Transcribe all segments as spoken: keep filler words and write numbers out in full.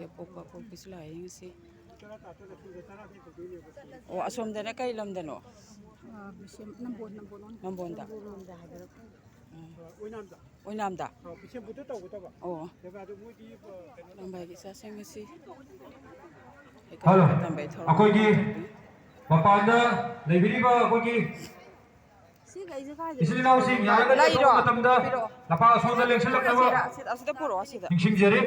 ꯑꯄꯣꯛꯄ ꯑꯄꯣꯛꯄꯤꯁꯨ ꯂꯥꯛꯑꯦ ꯉꯁꯤ꯫ ꯑꯣ, ꯑꯁꯣꯝꯗꯅ ꯀꯩ ꯂꯝꯗꯅꯣ? ꯑꯥ, ꯕꯤꯁꯦꯝ-, ꯅꯝꯕꯣꯜ, ꯅꯝꯕꯣꯜ ꯂꯣꯝ-, ꯅꯝꯕꯣꯟꯗ? ꯅꯝꯕꯣꯜ ꯂꯣꯝꯗ ꯍꯥꯏꯒꯗ꯭ꯔꯥ? ꯎꯝ꯫ ꯑꯣꯏꯅꯥꯝꯗ꯫ ꯑꯣ꯫ ꯕꯤꯁꯦꯝꯄꯨꯔꯗ ꯇꯧꯒꯗꯕ꯫ ꯑꯣ꯫ ꯖꯒꯥꯗꯣ ꯃꯣꯏꯒꯤ, ꯑ, ꯀꯩꯅꯣ ꯂꯝꯕꯥꯏꯒꯤ ꯏꯆꯥꯁꯤꯡ ꯑꯁꯤ ꯍꯜꯂꯣ꯫ ꯇꯝꯕꯩ ꯊꯧꯔꯝ ꯑꯩꯈꯣꯏꯒꯤ ꯇꯧꯕꯒꯤ ꯃꯄꯥꯟꯗ ꯂꯩꯕꯤꯔꯤꯕ ꯑꯩꯈꯣꯏꯒꯤ ꯁꯤꯈꯩꯁꯦ ꯀꯥꯏꯗ? ꯏꯆꯤꯜ ꯏꯅꯥꯎꯁꯤꯡ ꯌꯥꯔꯒꯗꯤ ꯂꯩꯔꯣ? ꯑꯊꯨꯕ ꯃꯇꯝꯗ ꯄꯤꯔꯛꯑꯣ꯫ ꯂꯝꯄꯥꯛ ꯑꯁꯣꯝꯗ ꯂꯦꯡꯁꯤꯜꯂꯛꯅꯕ ꯑꯁꯤꯗ, ꯑꯁꯤꯗ, ꯑꯁꯤꯗ ꯄꯨꯔꯛꯑꯣ, ꯑꯁꯤꯗ꯫ ꯅꯤꯡꯁꯤꯡꯖꯔꯤ꯫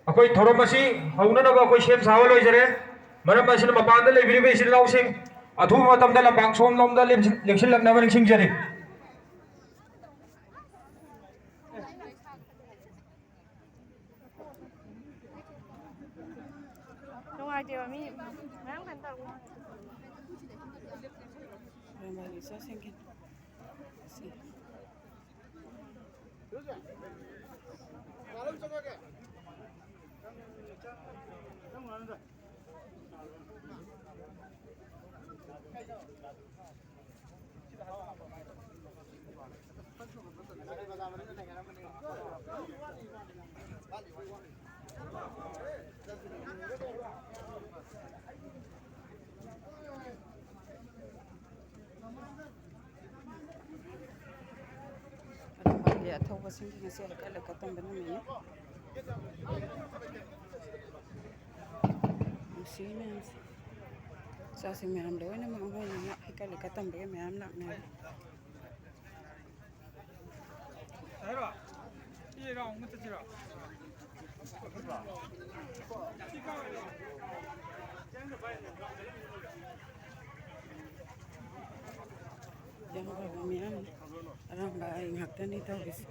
ꯑꯩꯈꯣꯏ ꯊꯧꯔꯝ ꯑꯁꯤ ꯍꯧꯅꯅꯕ ꯑꯩꯈꯣꯏ ꯁꯦꯝ ꯁꯥꯕ ꯂꯣꯏꯖꯔꯦ꯫ ꯃꯔꯝ ꯑꯁꯤꯅ ꯃꯄꯥꯟꯗ ꯂꯩꯕꯤꯔꯤꯕ ꯏꯆꯤꯜ ꯏꯅꯥꯎꯁꯤꯡ ꯑꯊꯨꯕ ꯃꯇꯝꯗ ꯂꯝꯄꯥꯛ ꯁꯣꯝꯂꯣꯝꯗ ꯂꯦꯡꯁꯤꯜ-, ꯂꯦꯡꯁꯤꯜꯂꯛꯅꯕ ꯅꯤꯡꯁꯤꯡꯖꯔꯤ꯫ ꯅꯨꯡꯉꯥꯏꯇꯦꯕ, ꯃꯤ ꯃꯌꯥꯝ ꯀꯩꯅꯣ ꯇꯧꯔꯒ꯫ ꯂꯝꯕꯥꯏꯒꯤ ꯏꯆꯥꯁꯤꯡꯒꯤ ꯁꯤ꯫ ꯑꯗꯨꯒꯤ ꯑꯊꯧꯕꯁꯤꯡꯒꯤ ꯉꯁꯤ ꯍꯩꯀꯠ ꯂꯩꯀꯠ ꯇꯝꯕ ꯅꯨꯃꯤꯠꯅꯤ꯫ ꯅꯨꯡꯁꯤ ꯃꯌꯥꯝꯁꯦ꯫ ꯏꯆꯥꯁꯤꯡ ꯃꯌꯥꯝ ꯂꯣꯏꯅꯃꯛ ꯃꯣꯏꯅ ꯍꯩꯀꯠ ꯂꯩꯀꯠ ꯇꯝꯕꯒꯤ ꯃꯌꯥꯝ ꯂꯥꯛꯅꯔꯦ꯫ ꯍꯥꯏꯔꯣ? ꯁꯤ ꯔꯥꯎꯟ ꯑꯃ ꯆꯠꯁꯤꯔꯣ? ꯌꯥꯝ ꯐꯕ ꯃꯤꯌꯥꯝꯅꯤ꯫ ꯑꯔꯥꯡꯕ ꯑꯩ ꯉꯥꯛꯇꯅꯤ ꯇꯧꯔꯤꯁꯦ꯫